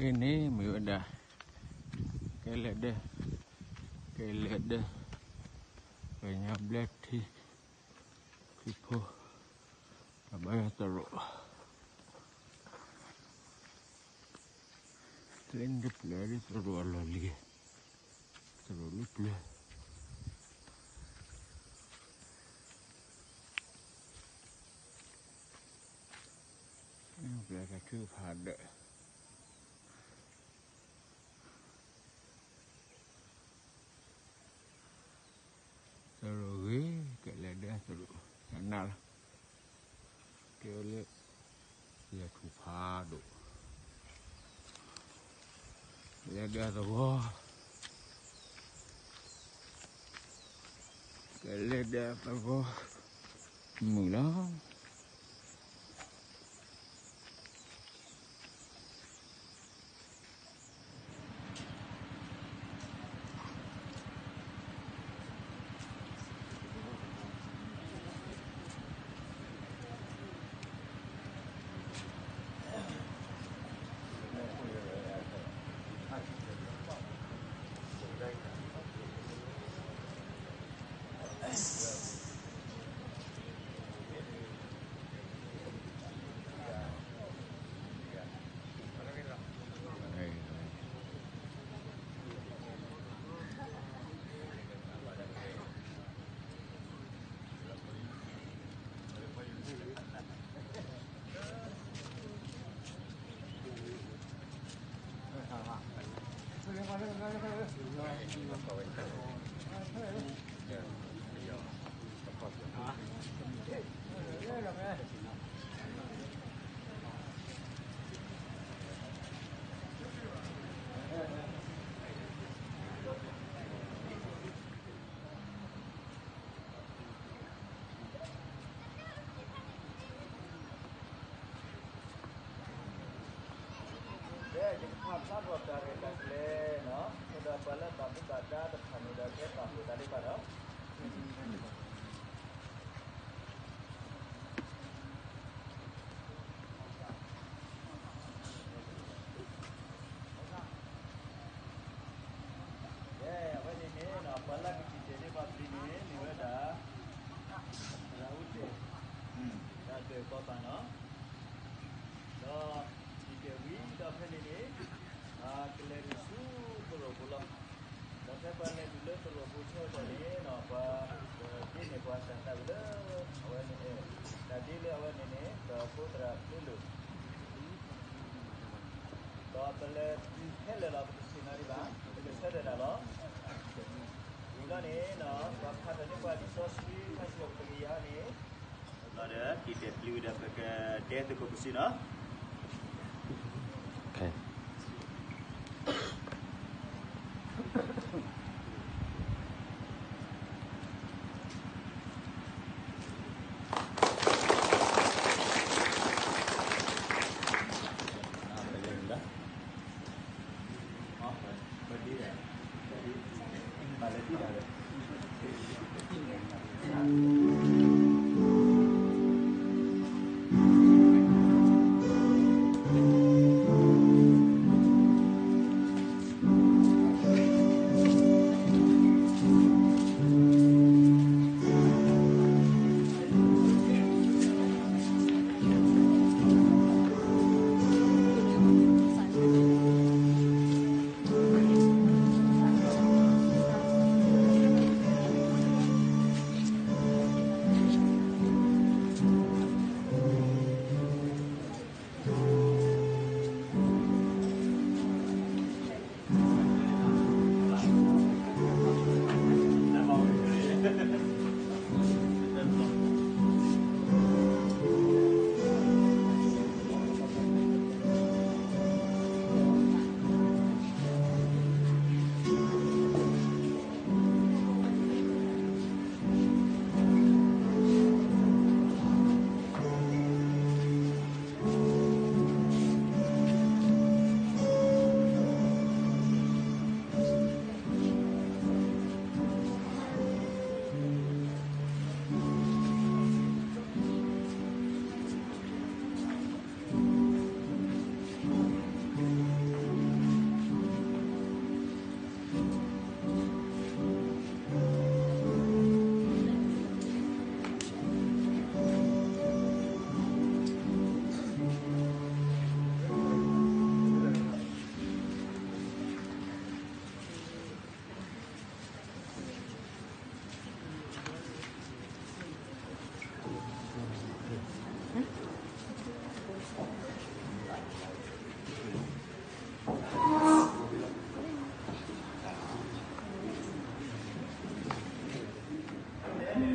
ခဲအံၤန့ၣ် မ့ၢ်ဝဲဒၣ် ကဲလဲၣ်ဒၢ, ကဲလဲၣ်ဒၢ, ပညီဘျၢထံ ထံဖိ အဘၣ်ယွၤသရိာ်, ကျဲန့ၣ်တဖျၢၣ်ဒ်သရိာ်အလီၢ်လံၤ, သရိာ်လၢပျၢၤ ပျၢၤတၢ်ထုကဖၣ်ဒၢး သရိာ်ဂ့ၤ ကဲလဲၣ်ဒၢသရိာ် နးနးလီၤ, ကဲဝဲလၢ ယထူၣ်ဖးဒိၣ် လဲၤဒၢသဝီ, ကလဲၤဒၢသဝီ မုာ်လီၤ. ကဲ ယကဖးဖျါထီၣ်တၢ်ရဲၣ်တၢ်ကျဲၤနီၤ, အဃိဒီးပှၤလၢဘၣ်မူဘၣ်ဒါတဖၣ်န့ၣ်ဒီး ကဲပာ်ဖှိၣ်သးဒံးဘၣ်နီၤ. ကဲ အဝဲန့ၣ်န့ၣ်နီၤ ပှၤလၢကစံၣ်တဲၤဒ့ပှၤပျံၤန့ၣ် မ့ၢ်ဝဲဒၣ် သရၣ်အူတဲၣ် ဒီးဒၢးကီၤပၤနီၤ, ဒီးစံၣ်တဲၤဝံၤဒီးဖဲန့ၣ်န့ၣ် ကလဲၤဒုးဆူသရိာ်ပူၤလီၤ. ဒီးဖဲပှၤလဲၤဒုးလၢသရိာ်ပူၤဆၢကတီၢ်န့ၣ်နီၤ ပှၤဒ့န့ၢ်ပှၤစၢၤသးဝံၤလၢ အဝဲန့ၣ် တၢ်ဒ့လၢအဝဲန့ၣ်န့ၣ် ပဖိသရၣ်ဖျ့လိာ် ဒီးပလဲၤခဲလၢာ်လီၤ ပတဆ့ၣ်နီၤဒံးဘၣ် ပလဲၤဆၢထၢၣ်တၢ်လီၤ. ဝံၤလီၤန့ၣ်နီၤ ပှၤဖးထီၣ်န့ၢ်ပှၤလံာ်စီဆှံ ဖးဆံးအီၤပတကယၤန့ၣ် လီၤဒီး တံၢ်တဲာ်ပျံၤဝံၤဒီး ပကတဲသကိးပစံးနီၤ.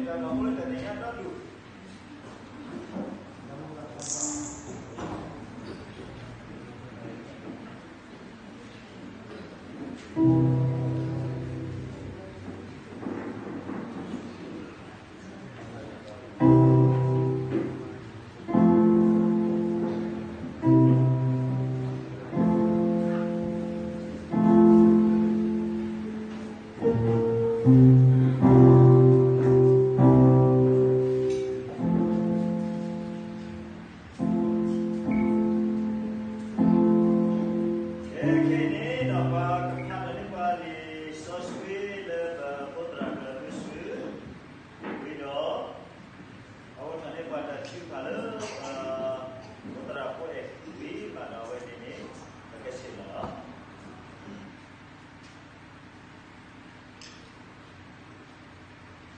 ဒီးမူလၢတၢ်မဲာ်ညါဒီဒူၣ် ခဲခဲအံၤန့ၣ်ဒီး ပှၤကဖျါထီၣ်န့ၢ်ပှၤလံာ်စီဆှံလၢပအိၣ်သရၣ်ကျၢၤမုဆူ ဝံၤဒီး အအိၣ်ထီၣ်န့ၢ်ပှၤတၢ်ထုကဖၣ်လၢ ပအိၣ်သရၣ်ဖိအဲၣ်ဝံၤဘၣ်ဒီး အဝဲန့ၣ်န့ၣ် ပကဆ့ၣ်နီၤလီၤ.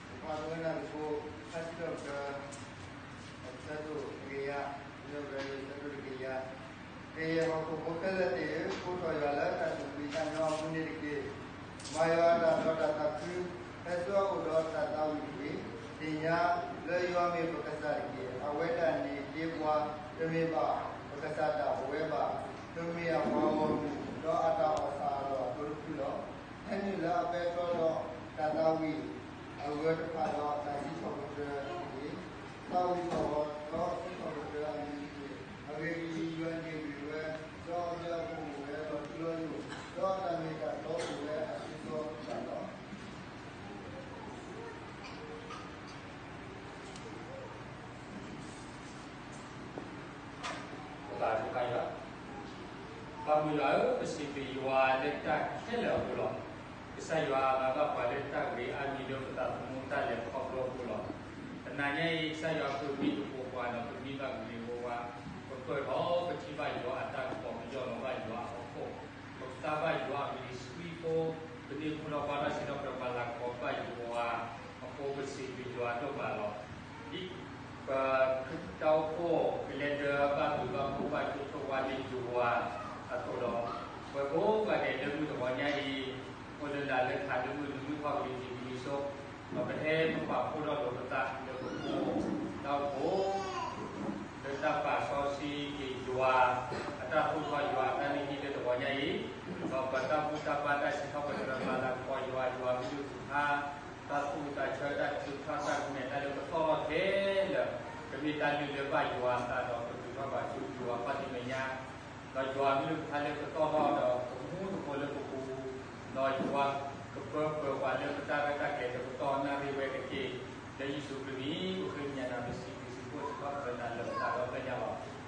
ပဖးကရံနၤတခိၣ် ဖးထံဒီးက အဆၢဒိၣ်တကယၤ, လၢကရံနၤတဆၢဒိၣ်တကယၤ, ကယဲၢ်ဟီၣ်ခိၣ်ဖိခဲလၢာ်သ့ၣ်ဧၢ, ကိးထီၣ်ယွၤလၢတၢ်သူၣ်ဖှံသးညီအပူၤန့ၣ်တက့ၢ်. မၤယွၤအတၢ်ဒီးတၢ်သးခု, ဟဲဆူအအိၣ်ဒီးတၢ်သးဝံၣ်တက့ၢ်. သ့ၣ်ညါလၢယွၤမ့ၢ်ပကစၢ်တက့ၢ်. အဝဲဒၣ်န့ၣ်တ့ပှၤ, တမ့ၢ်ဘၣ်ပကစၢ်ဒၣ်ပဝဲဘၣ်. ပမ့ၢ်အပှၤဂီၢ်မုၢ်, ဒီးအတၢ်အီၣ်ဆၣ်အလီၢ်အသိတဖုလီၤ. ဟဲနုာ်လၢအပဲတြီဒီးတၢ်သးဝံၣ်အဂၢၢ်တဖၣ်ဒီးတၢ်စံးထီၣ်ပတြၢၤတက့ၢ်. သးဝံၣ်ထီၣ်အီၤဒီးစံးထီၣ်ပတြၢၤအမံၤတက့ၢ်. အဂ့ၢ်ဒ်အံၤ, ယွၤန့ၣ်ဂ့ၢ်ဝဲ, ဒီးအဘျုးအဖှိၣ်အိၣ်ဝဲလီၤထူလီၤယိာ်, ဒီးအတၢ်မ့ၢ်တၢ်တီအိၣ်ဝဲအဆံသီတဖၣ်လီၤ. ပဘါထုကဖၣ်ယွၤ, ပၢ်မုၢ်လၢ်ဧၢ, ပစံးဘျုးယွၤလၢတၢ်ခဲလၢာ်အဃိလီၤ. ကစၢ်ယွၤမၤဘၣ်ပှၤလၢတၢ်ဂ့ၤအါမံၤလၢပသးသမူတၢ်လဲၤခီဖျိအဃိလီၤ. တနၤညါအံၤ ကစၢ်ယွၤပမ့ၢ်တပိာ်ပှၤဒီး ပမံဘၣ်ကဂ့ၤဝီဝါ, ပပၢၢ်ထီၣ်ပထံၣ်ဘၣ်ယွၤအတၢ်ကပီၤ ပယီၢ်လီၤဘၣ်ယွၤအဖီခိၣ်, ပကသါဘၣ်ယွၤအမံၤဆှံဖိ, ပန့ၢ်ဘူၣ်ထီၣ်ဘါထီၣ် စံးထီၣ်ပတြၢၤ ပလၤကပီၤဘၣ်ယွၤအဃိ ပစံးဘျုးယွၤဒိၣ်မးလီၤ. ဒ်ပ ပတၢ်အိၣ်ဖှိၣ်ကလဲၤဒၢဘၣ်ဘျုးဘၣ်ဖှိၣ်ဘၣ်ဆိၣ်ဂ့ၤဘၣ်ဆိၣ်ဝါလၢယွၤအသိးဒီး, ပဝဲကိးဂၤဒဲးလၢမုၢ်တဂီၤညါအံၤ, အိၣ်လၢလာ်လၢခးလၢမုၢ်နံၤမုၢ်ထီၣ်ကလံၤထံးကလံၤစိး, ဒီးပဟဲပပာ်ဖှိၣ်ထီၣ်လိာ်ပသးလၢပအိၣ်တၢ်အိၣ်ဖှိၣ် လၢတၢ်ပာ်စီဆှံက့ၤယွၤ, အတၢ်သိၣ်တၢ်သီယွၤအတၢ်လုၢ်ဟံၣ်လၢတဂီၤညါအံၤ, ဒီးပတၢ်ဘူၣ်တၢ်ဘါတၢ်စံးထီၣ်ပတြၢၤ ပလၤကပီၤယွၤ, ယွၤမ့ၢ်ဒုးသ့ၣ်ညါ တၢ်သူၣ်တၢ်ဆၢတၢ်ထုကဖၣ်တၢ်ကမၣ်တၢ်လၢပသီၣ်ထီၣ်ခဲလၢာ်, ကမ့ၢ်တၢ်လုၢ်လၢဘၣ်ယွၤအသးဒီးပသူၣ်ထီၣ်ဘၣ်ဆူယွၤပှၤတမဲာ်ညါ, ဒီးယွၤမ့ၢ်ဒုးသ့ၣ်ညါလၢပသီၣ်ထီၣ်ဒီးပမူတကိးလၢပပူၤ, ဒီးယွၤကပၢပၢၤပှၤလၢပတၢ်ရဲၣ်တၢ်ကျဲၤတပတီၢ်နၣ်ရံၣ်ဝဲတက့ၢ်, လၢယ့ၣ်ၡူးခရံာ်မံၤ ပဃ့ကညးနၤ ပစံးဘျုးစံးဖှိၣ်စံးထီၣ်ပတြၢၤနၤလၢပသးဒီဖျၢၣ်ညါလီၤ.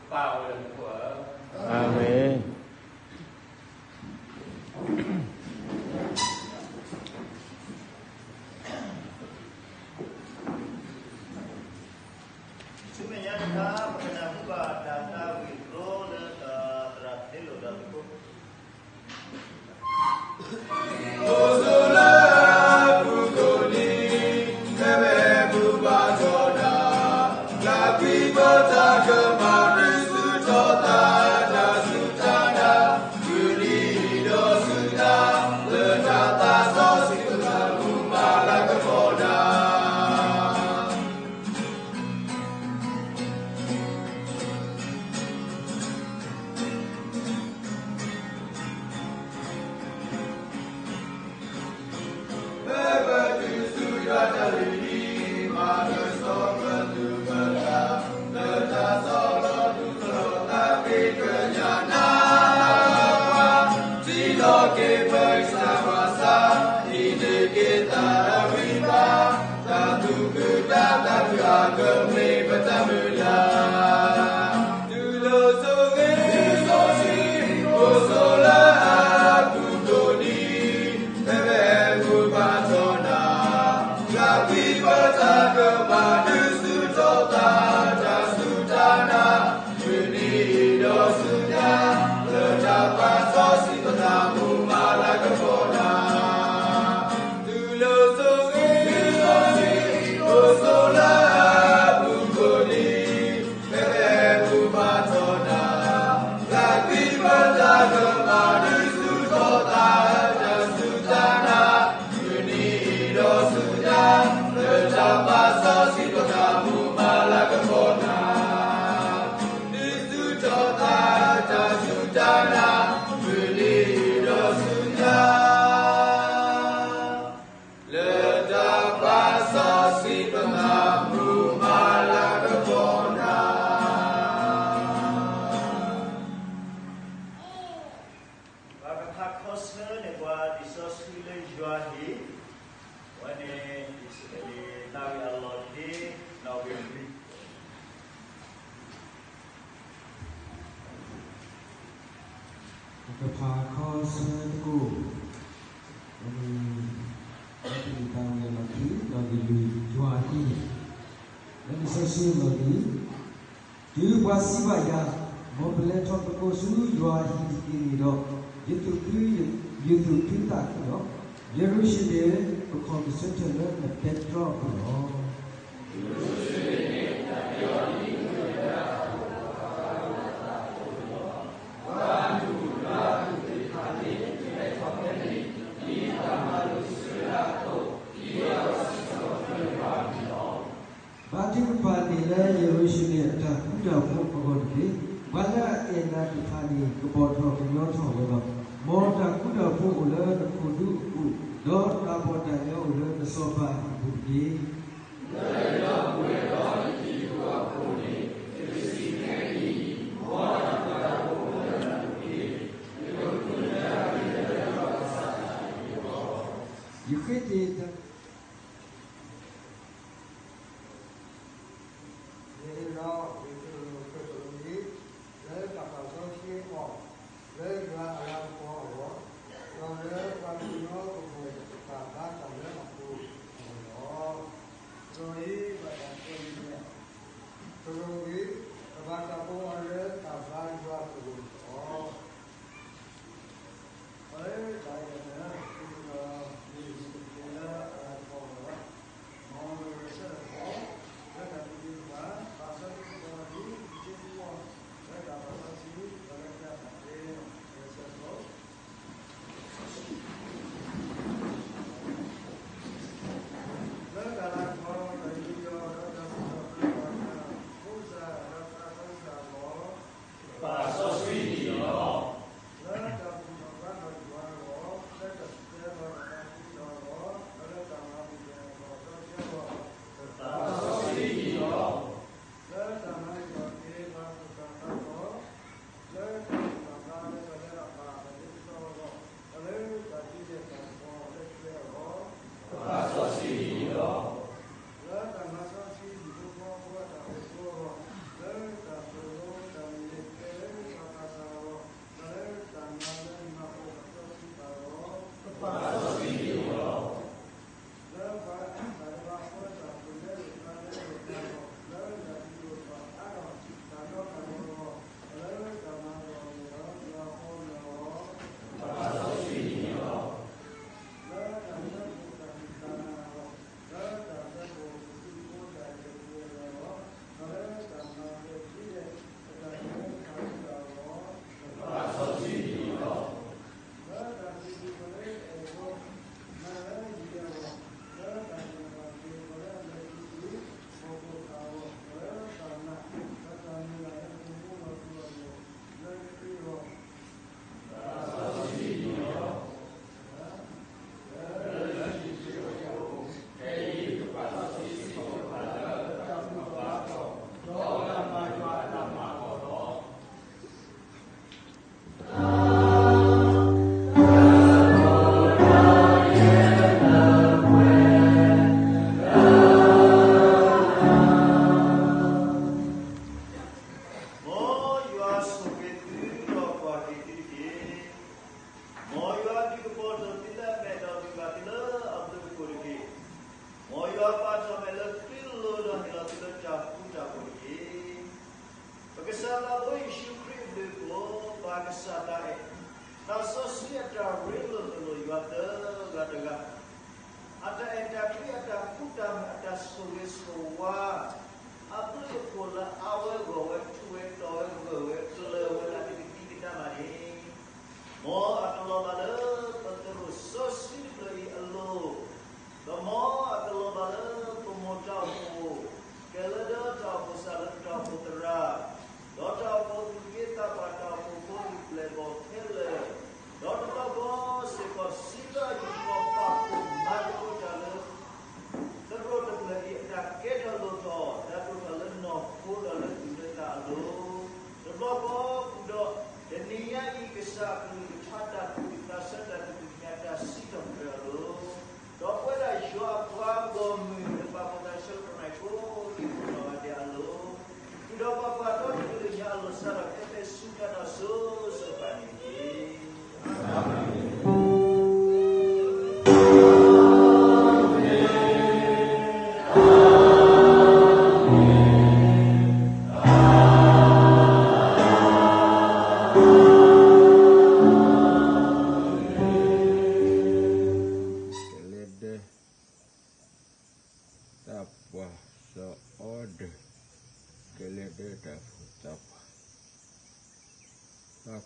ပၢ်အိၣ်လၢမူခိၣ်ဧၢ, အၤမ့ၣ်. ဆူမဲာ်ညါတခါ ပကနၢ်ဟူဘၣ်တၢ်သးဝံၣ်တြီလၢ သရၣ်သ့လိာ်ဒီးသကိး အိၣ်ဆိးလၢအပူၤကိးနံၤ, ဖဲပဟဲဘူၣ်ဘါထီၣ်နၤ, တၢ်ကွံပတၢ်ကမၣ် ဒုးဆူၣ်ထီၣ်သး တၢ်စူၢ်တၢ်နာ်, မုၢ်နံၤဒီးဆူညါ, လၢတၢ်သးစီဆှံ ပသးမူမၤလၤကပီၤနၤ. ဖဲပတုၤဆူယွၤတၢ်လုၢ်ဟံၣ်, မၤနၢၤစီပသူၣ်ပသး, လၢတၢ်ဆီၣ်လီၤသူၣ်ဆီၣ်သး ဃ့ကညးနၤ, ထံၣ်လိာ်က့ၤပကစၢ်ဘၣ်ဆၣ်, ဟံးန့ၢ်က့ၤတၢ်ဂံၢ်ဘါ, တၢ်သူၣ်ခုသးခုအဂီၢ် မ့ၢ်ပတၢ်မုၢ်လၢ်. တုၤလၢစိၤဂ့ၤစိၤဆံး, အိၣ်ဆိးလၢအပူၤကိးနံၤ, ဖဲပဟဲဘူၣ်ဘါထီၣ်နၤ, တၢ်ကွံပတၢ်ကမၣ် ဒုးဆူၣ်ထီၣ်သး တၢ်စူၢ်တၢ်နာ်, မုၢ်နံၤဒီးဆူညါ, လၢတၢ်သးစီဆှံ ပသးမူမၤလၤကပီၤနၤ. တုၤလၢစိၤဂ့ၤစိၤဆံး, အိၣ်ဆိးလၢအပူၤကိးနံၤ, ဖဲပဟဲဘူၣ်ဘါထီၣ်နၤ, တၢ်ကွံပတၢ်ကမၣ် ဒုးဆူၣ်ထီၣ်သး တၢ်စူၢ်တၢ်နာ်, မုၢ်နံၤဒီးဆူညါ, လၢတၢ်သး ယွၤဟ့ၣ်, အဝဲန့ၣ် ယစံးလၢနၣ်ရံၣ်အလီၢ်ခံ နီၣ်ဂံၢ်လွံၢ် တဖၣ်ခီဆၢတကိး, အဝဲန့ၣ် နၣ်ရံၣ်အလီၢ်ခံ နီၣ်ဂံၢ်လွံၢ် ယွၤဟ့ၣ်, လၢလံာ်စီဆှံအလီၢ်ခံ တုၤပှၤစံးဘၣ်ယၤ, မ်ပလဲၤထီၣ်သကိးဆူယွၤအဟံၣ်တက့ၢ်န့ၣ်ဒီး, ယသူၣ်ခု, ယသူၣ်ခုသးခုလီၤ. ယရူၤၡလ့ၣ်, ပခီၣ်ကဆၢထၢၣ်လၢနပဲတြီအပူၤလီၤ. ဘါထုကဖၣ်န့ၢ်လၢယရူၤၡလ့ၣ်အတၢ်ဃူတၢ်ဖိးအဂီၢ်တက့ၢ်. ပှၤလၢအအဲၣ်နၤတဖၣ်န့ၣ် ကဘီၣ်ထီၣ်ကညီထီၣ်ဝဲလီၤ. မ်တၢ်ဃူတၢ်ဖိးအိၣ်လၢနခိၣ်ဒူအပူၤ, ဒီးတၢ်ဘီၣ်တၢ်ညီအိၣ်လၢနစီၤပၤအဟံၣ်ပူၤတက့ၢ်. ယဃ့တ့ၢ်တၢ် ယဟ့ၣ်လီၤယသရိာ်ခၢၣ်သရိာ်အံၤ လၢတၢ်ပာ်စီဆှံအီၤ လၢယွၤအလၤကပီၤအဂီၢ်, ဒီးလၢပှၤကညီကပီၤတၢ်ဘါတၢ်လၢအပူၤအဂီၢ်လီၤ. သရိာ်အံၤဘၣ်တၢ်ကိးန့ၣ်, သရိာ်အံၤ ကဘၣ်တၢ်ကိးအီၤလၢတၢ်ဘါယွၤသရိာ်လီၤ. အဝဲတၢ်အံၤန့ၣ် ယသရိာ်န့ၣ် ယကတဲလၢ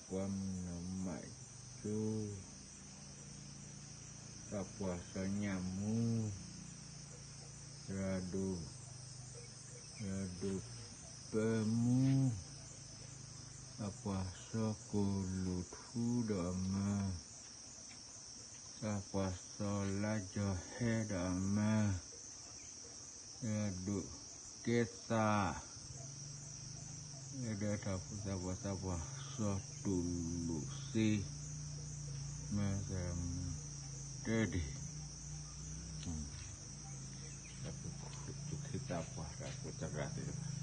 ပှၤမုၢ်နီၢ်မးကၠိ, သးပှၢ်စီၤညၣ်မူ, သရၣ်ဒိၣ်, သရၣ်ဒိၣ်ပၢမူ, သးပှၢ်စီၤကိၣ်လိာ်ထူဒီးအမါ, သးပှၢ်စီၤလါကၠီၤဟဲဒီးအမါ, သရၣ်ဒိၣ်ကဲသး, ဒီးထးဖိသးပှၢ် သးပှၢ်စီၤတိၢ်လိာ်သ့, မ့ၢ်သရၣ်မုၣ်တဒ့ၣ်, သးပှၢ်သရၣ်သ့ၣ်တဖၣ်